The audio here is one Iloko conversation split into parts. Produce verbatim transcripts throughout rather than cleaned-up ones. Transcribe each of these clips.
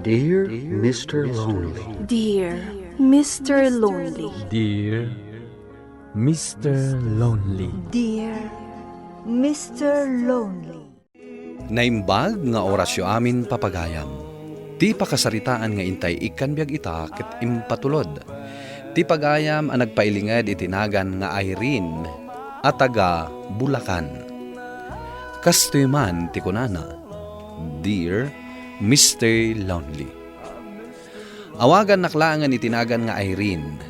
Dear Mister Lonely. Dear Mister Lonely. Dear Mister Lonely. Dear Mister Lonely. Naimbag nga orasyo amin, papagayam. Ti pakasaritaan nga intay ikkan biag ita ket impatulod. Ti pagayam a nagpailinged iti nagan nga Irene a taga Bulacan. Kastoy man ti kunana, Dear Mister Lonely. Awagannak laengen iti nagan nga Irene.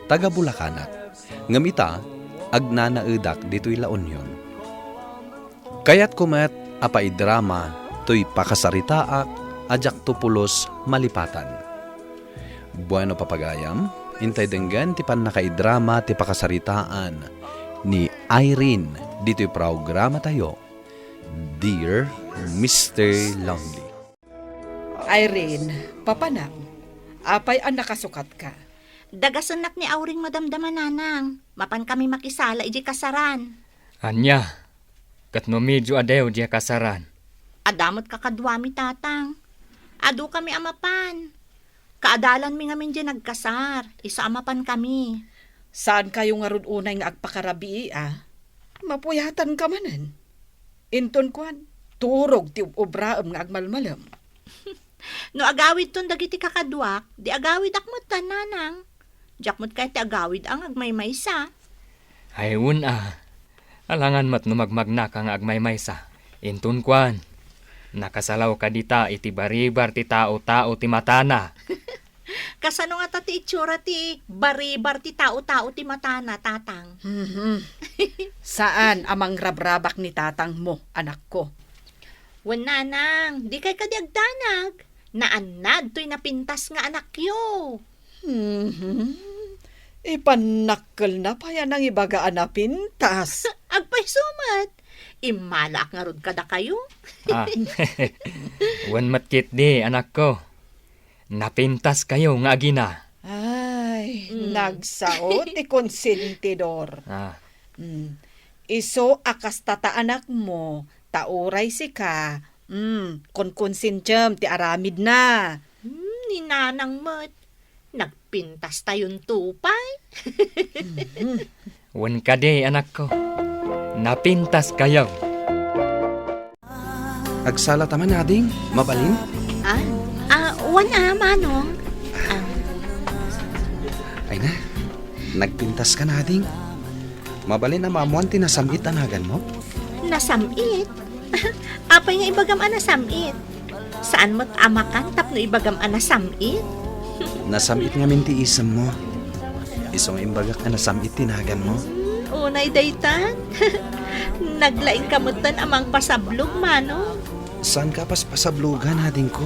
Taga Bulacanak. Ngem ita, agnanaedak ditoy La Union. Kayatko met a paidrama toy pakasaritaak a diakto pulos malipatan. Bueno, papagayam, intay denggen ti pannakaidrama ti pakasaritaan ni Irene ditoy programatayo, Dear Mister Lonely. Irene, papanam, apay a nakasukatka? Dagasennak ni Auring madamdama, nanang. Mapan kami makisala idiay kasaran. Ania? Ket no medio a dew diay kasaran? Adda met kakaduami, tatang. Adu kami a mapan. Kaadalanmi ngamin diay nagkasar, isu a mapan kami. Saan kayo ngarud unay nga agpakarabii, a? Mapuyatanka manen. Inton kuan, turog ti ub-ubraem nga agmalmalem. No agawidton dagiti kakaduak, di agawidak met, nanang. Diak met kayat ti agawid a nga agmaymaysa. Ay, wen a. Alangan met no magmagnaka nga agmaymaysa. Inton kuan, nakasalawka dita iti baribar ti tao-tao ti matana. Kasano ngata ti itsura ti baribar ti tao-tao ti matana, tatang? Mhm. Saan a mangrabrabak ni tatangmo, anakko? Wen, nanang, dikay kadi agdanag. Naannad toy napintas nga anakyo. Mhm. Ipannakkelna pay a nangibaga a napintas. Agpayso met. Immalaak ngarud kadakayo. Ah. Wen met ketdi, anakko. Napintaskayo nga agina. Ay, mm, nagsao ti konsentidor. Ah. Mm. Isu a kasta ta anakmo, ta uray sika, mm, konkonsentiem ti aramidna. Hmm, ni nanang met. Nagpintastayon to pay. Mhm. Wen kadi, anakko. Napintaskayo. Agsala ta man, ading? Mabalin? Ah, ah, wen a, manong. Ah. Ay na, nagpintaska, ading. Mabalin a maammoan ti nasam-it a naganmo? Nasam-it? Apay nga ibagam a nasam-it? Saan met a makan tapno ibagam a nasam-it? Nasam-it ngamin ti isemmo. Isu nga imbagak a nasam-it ti naganmo. Hmm, unay dayta. Naglaingka metten a mangpasablog, manong. Saanka a paspasablogan, adingko.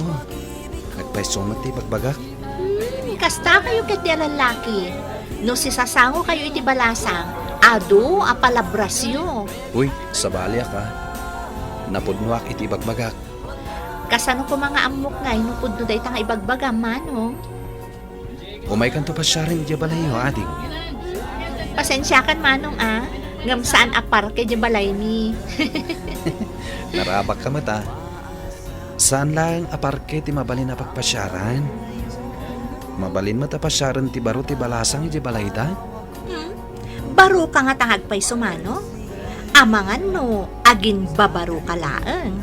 Agpayso met ti ibagbagak. Hmm, kastakayo ketdi a lallaki. No sisasangokayo iti balasang, adu a palabrasyo. Uy, sabaliak a. Napudnoak iti ibagbagak. Kasano koma nga ammok ngay no pudno dayta nga ibagbagam, manong? Umaykanto pasiaren idiay balayyo, ading. Pasensiakan, manong, a. Ngem saan a parke idiay balaymi. Narabakka met a. Saan laeng a parke ti mabalin a pagpasiaran. Mabalin met a pasiaren ti baro ti balasang idiay balayda. Hmm? Baroka ngata nga agpayso, manong? Amangan no aginbabaroka laeng.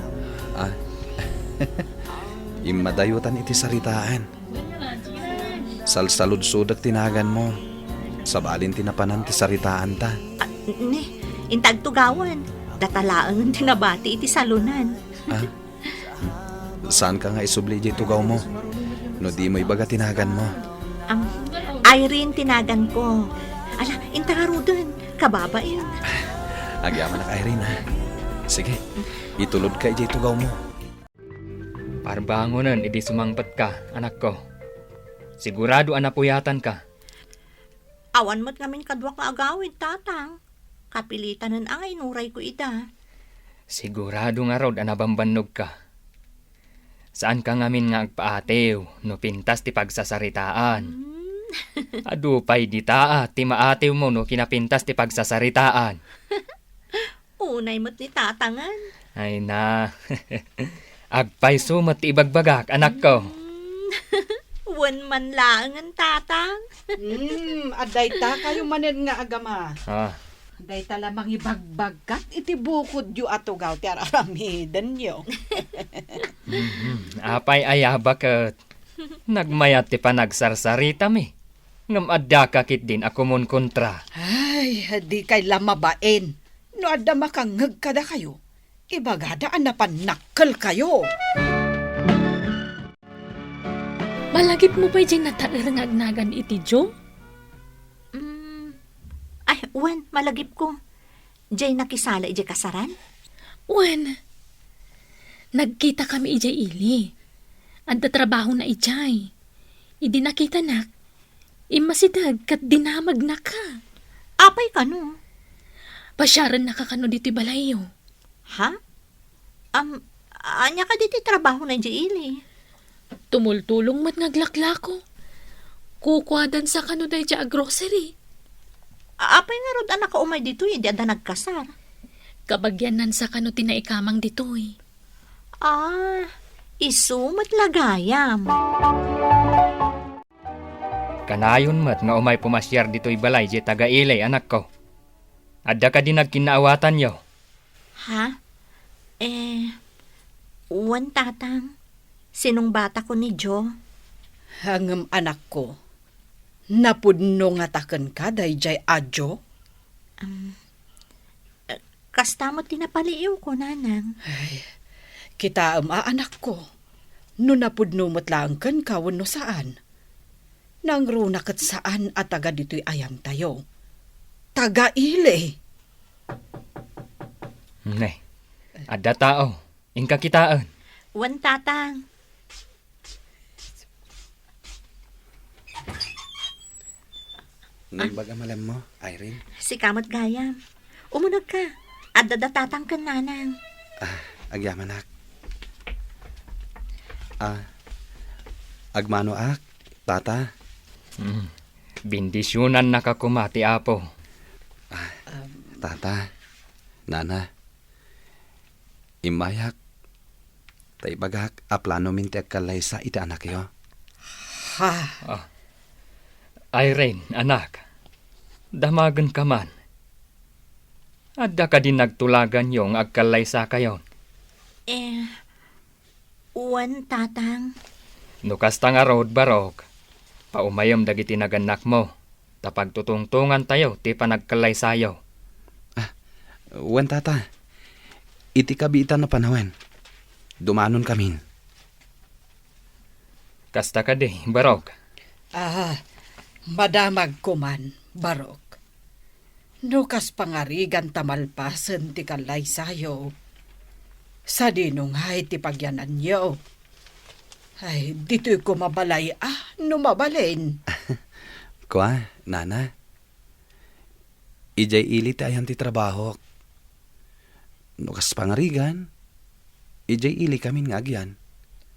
Ah. Immadayotan iti saritaan. Salsaludsodek ti naganmo. Sabalin ti napanan ti saritaanta. Ah, ne, inta agtugawen. Data laengen ti nabati iti salonan. Ah? Saanka nga isubli idiay tugawmo no dimo ibaga ti naganmo. Am, Irene ti naganko. Ala, inta ngaruden, kababain. Agyamanak, Irene, a. Sige, itulodka idiay tugawmo. Parbangonen idi sumangpetka, anakko. Sigurado a napuyatanka. Awan met ngamin kaduak nga agawid, tatang. Kapilitanen a nga inurayko ida. Sigurado ngarud a nabambannogka. Saanka ngamin nga agpaatiw no pintas ti pagsasaritaan. Hmm. Adu pay dita a ti maatiwmo no kinapintas ti pagsasaritaan. Unay met ni tatangen. Ay na. Agpayso met ti ibagbagak, anakko. Mm. Wen man laengen, Tatang. Mm, adda ita kayo manen nga agama. Ah. Dayta la mangibagbagkat iti bukodyo a tugaw ti ar-aramidenyo. Mhm. Apay a yaba ket nagmayat ti panagsarsaritami. Ngem adda ka ketdin a kumunkontra. Ay, di kay la mabain. No adda makangngeg kadakayo, ibagada a napannakkelkayo. Malagipmo pay diay nataer nga agnagan iti Joe? Mm, ay, wen, malagipko. Diay nakisala idiay kasaran? Wen, nagkitakami idiay ili. Adda trabahona idiay. Idi nakitanak, immasideg ket dinamegnaka. Apay kano? Pasiarennaka kano ditoy balayyo. Ha? Am, ania kadi ti trabahona idiay ili? Tumultulong met nga aglaklako. Kukuadansa kano daydiay a grocery. A-, apay ngarud a nakaumay ditoy idi adda nagkasar? Kabagiannansa kano ti naikamang ditoy. Ah, isu met la gayam. Kanayon met nga umay pumasiar ditoy balay diay taga-ili, anakko. Adda kadi nagkinnaawatanyo? Ha? Eh, wen, Tatang. Sinungbatako ni Joe. Ngem, anakko, napudno ngata kenka daydiay a Joe? Am, eh, kasta met ti napaliiwko, Nanang. Ay, kitaem a, anakko, no napudno met laeng kenka wenno saan. Nangruna ket saan a taga ditoy ayantayo. Taga ili. Ne, adda tao. Inka kitaen. Wen, Tatang. Naimbag a malemmo, Irene? Sika met gayam. Umunegka. Adda da Tatang ken Nanang. Ah, agyamanak. Ah, agmanoak, Tata. Mm. Bendisionannaka koma ti Apo. Ah, Tata, Nana, immayak ta ibagak a planomin ti agkallaysa iti anakyo. Ha? Ah. Irene, anak, damagenka man. Adda kadi nagtulaganyo nga agkallaysakayon? Eh, wen, Tatang. No kasta ngarud, Barok, paumayem dagiti nagannakmo, ta pagtutungtongantayo ti panagkallaysayo. Ah, wen, Tata. Iti kabiitan a panawen, dumanonkamin. Kasta kadi, Barok? Ah, madamagko man, Barok. No kas pangarigan ta malpasen ti kallaysayo, sadino ngay ti pagyananyo? Ay, ditoy ko mabalay a, no mabalin. Kua, Nana? Idiay ili ti ayan ti trabahok. No kas pangarigan, idiay ili kamin nga agyan.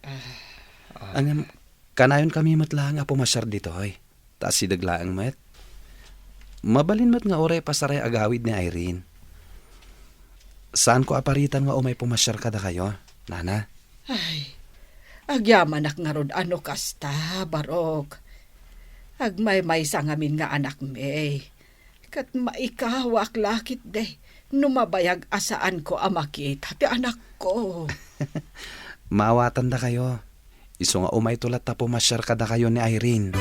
Ah. Ngem, kanayon kami met laeng a pumasiar ditoy. Ta asideg laeng met. Mabalin met nga uray pasaray agawid ni Irene. Saanko a paritan nga umay pumasiar kadakayo, Nana. Ay, agyamanak ngarud a no kasta, Barok. Agmaymaysa ngamin nga anakmi. Ket maikawak la ketdi no mabayag a saanko a makita ti anakko. Maawatandakayo. Isu nga umayto latta pumasiar kadakayo ni Irene.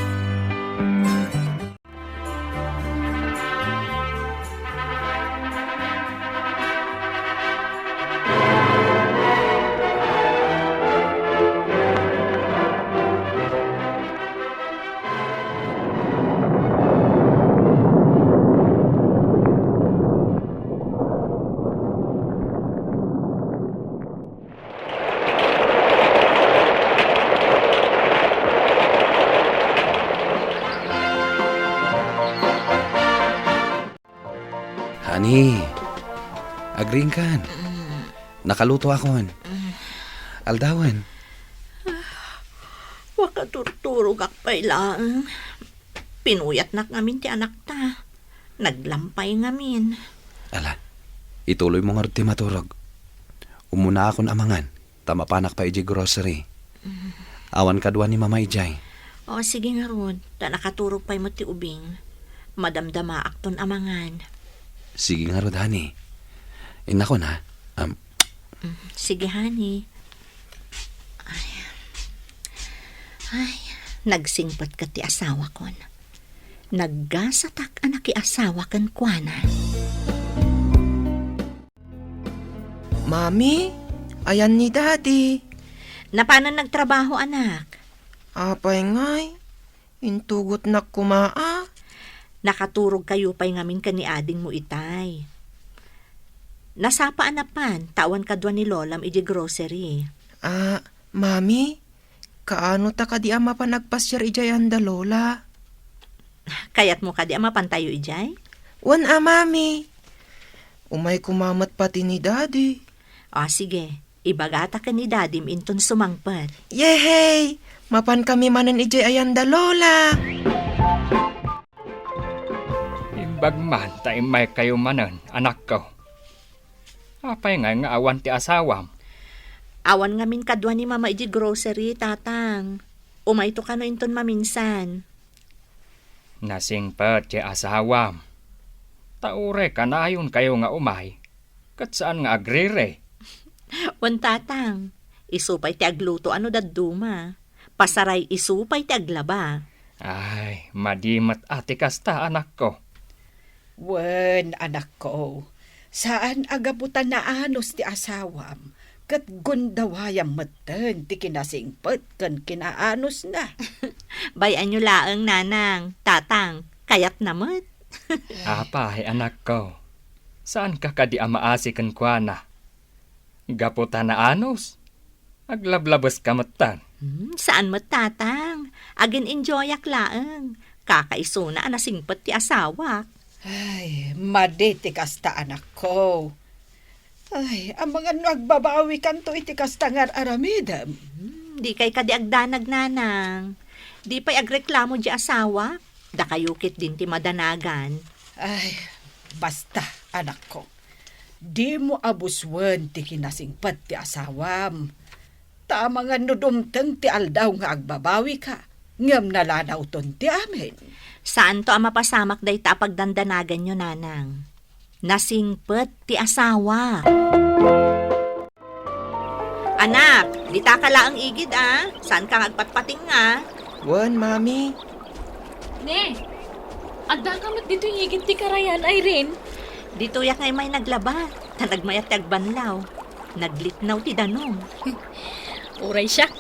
Honey, agriingkan. Mm. Nakalutoakon. Mm. Aldawen. Makaturturogak pay laeng. Pinuyatnak ngamin ti anakta. Naglampay ngamin. Ala, ituloymo ngarud ti maturog. Umunaakon a mangan. ta mapanak pay idiay grocery. Awan kadua ni Mama idiay. O, sige ngarud, ta nakaturog pay met ti ubing. Madamdamaakton a mangan. Sige ngarud, honey. Innakon, ha? Um, Mm, sige, honey. Ay. Ay, nagsingpet ket ti asawakon. Naggasatak a nakiasawa kenkuana. Mami, ayan ni Daddy? Napanan nagtrabaho, anak. Apay ngay? Intugotnak koma a. Nakaturogkayo pay ngamin ken ni adingmo itay. Nasapa a napan, ta awan kadua ni Lolam idiay grocery. Ah, Mami, kaano ta kadi a mapan agpasiar idiay anda Lola? Kayatmo kadi a mapantayo idiay? Wen a, Mami. Umay koma met pati ni Daddy. O, sige. Ibagata ken ni Dadim inton sumangpet. Yehey! Mapankami manen idiay ayanda, Lola! Imbag man ta immaykayo manen, anakko. Apay ngay nga awan ti asawam? Awan ngamin kadua ni Mama idiay grocery, Tatang. Umayto kano inton maminsan. Nasingpet ti asawam. Ta uray kanayonkayo nga umay, ket saan nga agriri. Wen, Tatang, isu pay ti agluto a no dadduma. Pasaray isu pay ti aglaba. Ay, madi met a ti kasta, anakko. Wen, anakko, saan a gapu ta naanus ti asawam, ket gundawayam metten ti kinasingpet ken kinaanosna. Bay-anyo laeng, Nanang, Tatang, kayatna met. Apay, anakko, saanka kadi a maasi kenkuana? Gapu ta naanus, aglablabeska metten. Hmm, saan met, Tatang. Agin-enjoyak laeng. Kakaisuna a nasingpet ti asawak. Ay, madi ti kasta, anakko. Ay, amangan no agbabawikanto iti kasta nga ar-aramidem. Hmm, dikay kadi agdanag, Nanang. Di pay agreklamo di asawak. Dakayo ketdin ti madanagan. Ay, basta, anakko. Dimo abusuen ti kinasingpet ti asawam. Ta amangan no dumteng ti aldaw nga agbabawika, ngem nalanawton ti amin. Saanto a mapasamak dayta a pagdandanaganyo, Nanang. Nasingpet ti asawa. Anak, ditaka laeng igid, a. Saanka nga agpatpatinga? Wen, Mami. Ne, addaka met ditoy igid ti karayan, Irene? Ditoyak nga immay naglaba, ta nagmayat ti agbanlaw. Naglitnaw ti danum. Uray siak,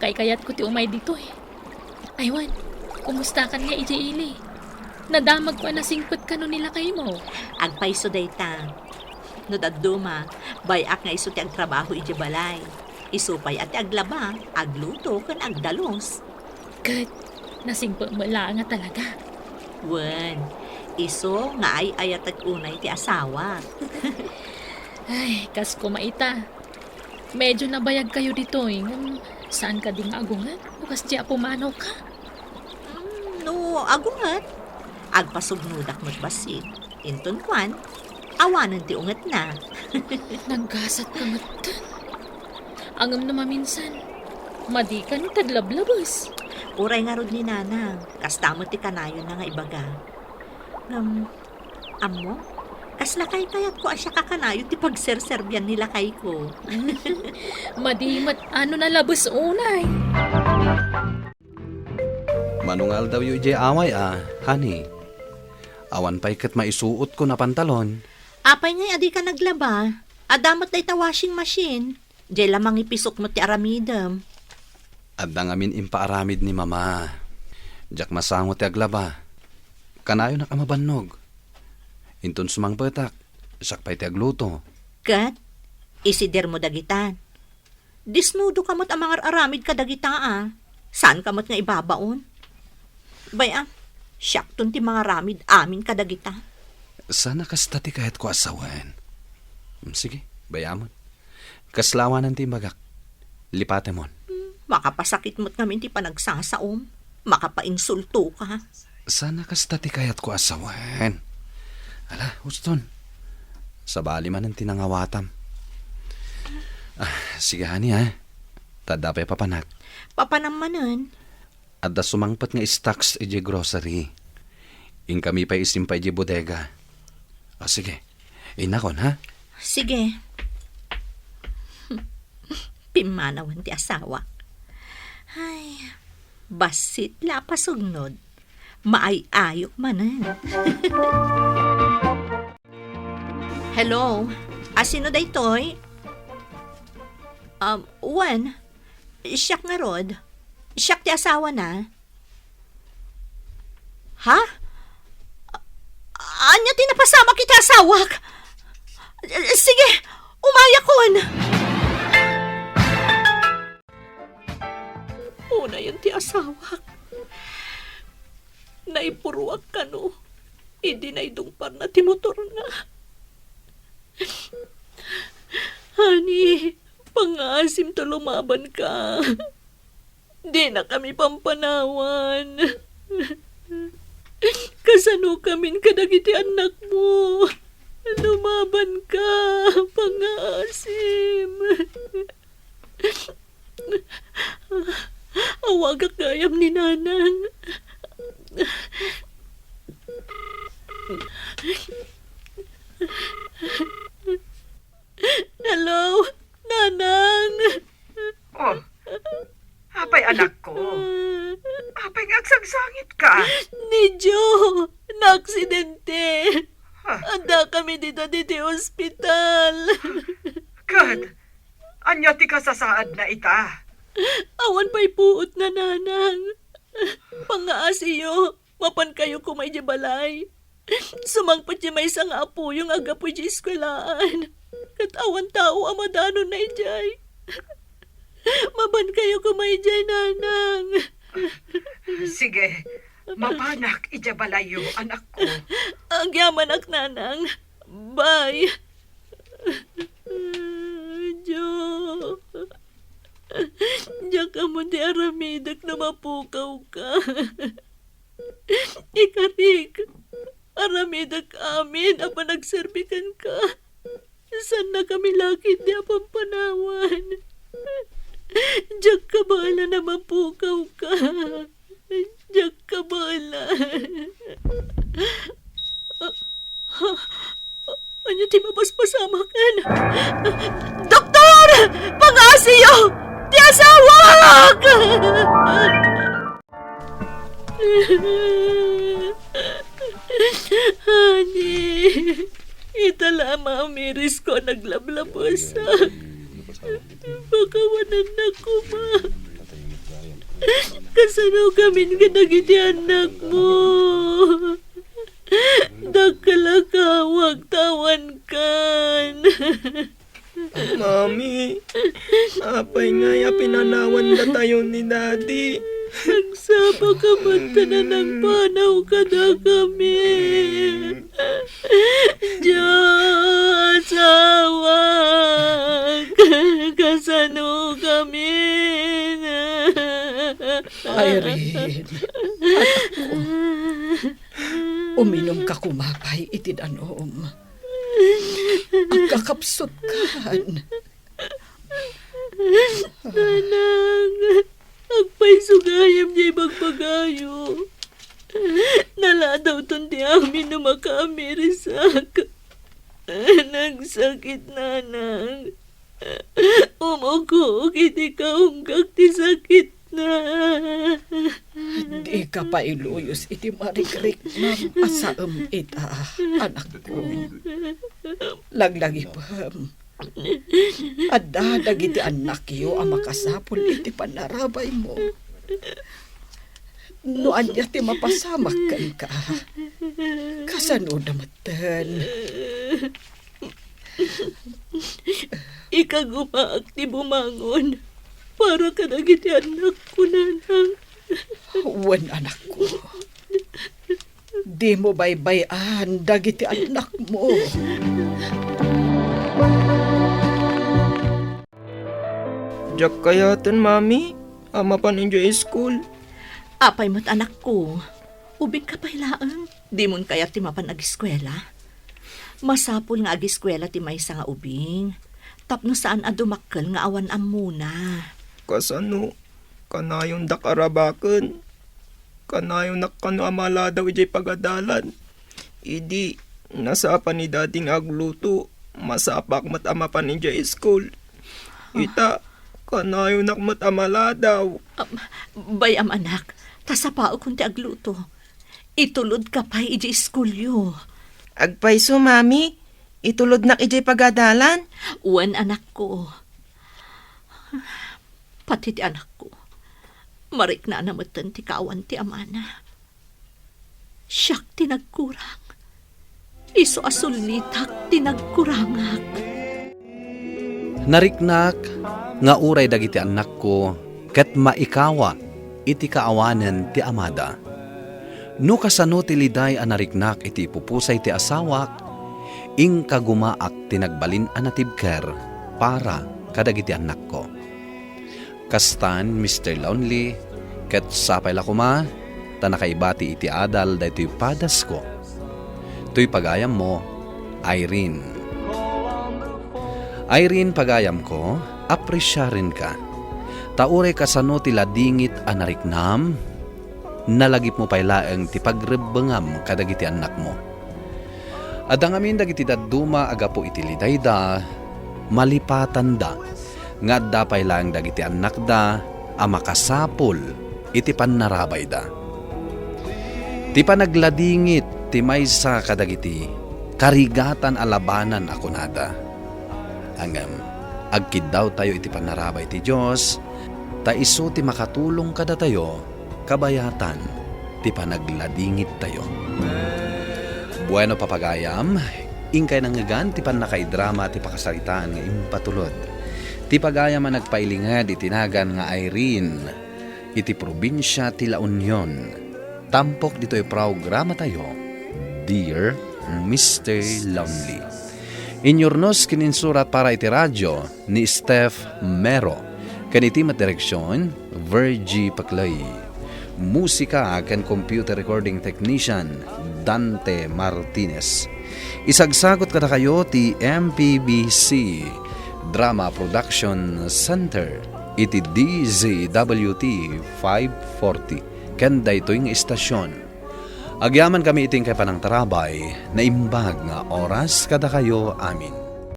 kaykayatko ti umay ditoy. Aywan, kumustakan nga idiay ili? Nadamagko a nasingpet kano ni lakaymo. Agpayso dayta. No dadduma, bay-ak nga isu ti agtrabaho idiay balay. Isu pay a ti aglaba, agluto, ken agdalus. Ket nasingpetmo laeng a talaga. Wen, isu nga ay-ayatek unay ti asawak. Ay, kas koma ita. Medyo nabayagkayo ditoy, ngem saan kadi nga agunget? No kasdi a pumanawka? Mm, no agunget, agpasugnodak met bassit. Inton kuan, awanen ti ungetna. Naggasatka metten. Ngem no maminsan, madikan ti aglablabes. Uray ngarud ni Nanang, kasta met ti kanayonna nga ibaga. Ngem, ammo, kasla kaykayatko a siak a kanayon ti pagserserbian ni lakayko. Madi met a no nalabes unay. Mano nga aldawyo idiay away a, honey? Awan pay ket maisuotkon a pantalon. Apay ngay a dika naglaba? Adda met dayta washing machine. Diay la mangipisok met ti aramidem. Adda ngamin impaaramid ni Mama. Diak masango ti aglaba. Kanayonak a mabannog. Inton sumangpetak, siak pay ti agluto. Ket isidirmo dagita. Disnudoka met a mangar-aramid kadagita a. Saanka met nga ibabaon. Bay-am, siakton ti mangaramid amin kadagita. Saan a kasta ti kayatko a sawen. Mm, sige, bay-amon. Kasla awanen ti imbagak. Lipatemon. Hmm, makapasakit met ngamin ti panagsasaom. Makapainsultoka. Saan a kasta ti kayatko a sawen. Ala, uston. Sabali manen ti nangawatam. Sige, honey, ha? Ta adda pay papanak. Papanam manen. Adda sumangpet nga stocks idiay grocery. Inkami pay isimpa idiay bodega. O, sige. Innakon, ha? Sige. Pimmanawen ti asawak. Ay, bassit la a pasugnod. Maay-ayok manen. Hello? A, sino daytoy? Um, wen, siak ngarud. Siak ti asawana. Ha? Ania ti napasamak iti asawak? Sige, umayakon. Unayen ti asawak. Naipuruak kano idi naidungparna ti motorna. Honey, pangngaasim ta lumabanka. Dinakami pampanawan. Kasanokamin kadagiti annakmo? Lumabanka, pangngaasim. Awagak gayam ni Nanang. Hello, Nanang. Oh, apay, anakko? Apay nga agsangsangitka? Ni Jo, naaksidente. Ha? Addakami dita ditoy ospital. Ket, ania ti kasasaadna ita? Awan pay puotna, Nanang. Pangngaasim, mapankayo koma idiay balay. Sumangpet ti maysa nga apoyo nga aggapu idiay eskuelaan. Ket awan tao a madanonna idiay. Mapankayo koma idiay, Nanang. Sige, mapanak idiay balayyo, anakko. Agyamanak, Nanang. Bye. Jo. Diak ammo ti aramidek no mapukawka. Ikarik, aramidek amin a panagserbi kenka. Saannakami la ketdi a pampanawan. Diak kabaelan a mapukawka. Diak kabaelan. Ania ti mapaspasamak? Doktor! Pangngaasim! Ti asawak! Honey, ita la a maamirisko a naglablabuesak. Pakawanannak koma. Kasanokamin kadagiti annakmo? Dakkel a kawak ta awankan. Mami, apay ngay a pinanawandatayo ni Daddy? Agsapa ka met ta nangpanaw kadakami. Dios, asawa, kasanokamin? Irene, anakko, uminumka koma pay iti danum. Agkakapsutkan. Nanang, agpayso gayam diay bagbagayo. Naladawton ti amin no makaamirisak. Nagsakit, Nanang. Umukok iti kaunggak ti sakitna. Dika pay luyos iti marikriknam a saem ita, anakko. Laglagipem. Adda dagiti annakyo a makasapul iti panarabaymo. No ania ti mapasamak kenka, kasanoda metten? Ikagumaak ti bumangon para kadagiti annakko, Nanang. Wen, anakko. Dimo baybay-an dagiti annakmo. Diak kayaten, Mami, a mapan idiay school. Apay met, anakko? Ubingka pay laeng. Dimon kayat ti mapan agiskuela? Masapul nga agiskuela ti maysa nga ubing. tapno saan a dumakkel nga awan ammona. Kasano? Kanayondak a rabaken? Kanayonak kano a maladaw idiay pagadalan? Idi, nasapa ni Daddy nga agluto, masapak met a mapan idiay school. Ita, kanayonak met a maladaw. Am, bay-am, anak, ta sapaekon ti agluto. Itulodka pay idiay iskulyo. Agpayso, Mami? Itulodnak idiay pagadalan? Wen, anakko. Pati ti anakko, mariknana metten ti kaawan ti amana. Siak ti nagkurang. Isu a sulnitak ti nagkurangak. Nariknak nga uray dagiti annakko ket maikawa iti kaawanen ti amada. No kasano ti liday a nariknak iti ipupusay ti asawak, inka gumaak ti nagbalin a natibker para kadagiti annakko. Kastan, Mister Lonely, ket sapay la koma ta nakaibati iti adal daytoy padasko. Toy pagayammo, Irene. Irene, pagayamko, apresiarenka. Ta uray kasano ti ladingit a nariknam, nalagipmo pay laeng ti pagrebbengam kadagiti annakmo. Adda ngamin dagiti dadduma a gapu iti lidayda, malipatanda, nga adda pay laeng dagiti annakda a makasapul iti pannarabayda. Ti panagladingit ti maysa kadagiti karigatan a labanan a kunada. Ngem, agkiddawtayo iti pannarabay ti Dios, ta isu ti makatulong kadatayo kabayatan ti panagladingittayo. Bueno, papagayam, inkay nangngegan ti pannakaidrama ti pakasaritaan nga impatulod ti pagayam a nagpailinged iti nagan nga Irene iti probinsia ti La Union. Tampok ditoy programatayo, Dear Mister Lonely. Inyurnos ken insurat para iti radio ni Steph Mero, ken iti met direksion, Virgie Paclay. Musika ken computer recording technician, Dante Martinez. Isagsagut kadakayo ti M P B C Drama Production Center iti D Z W T five forty ken daytoy nga istasion. Agyamankami iti inkay panangtarabay, naimbag nga oras kadakayo amin.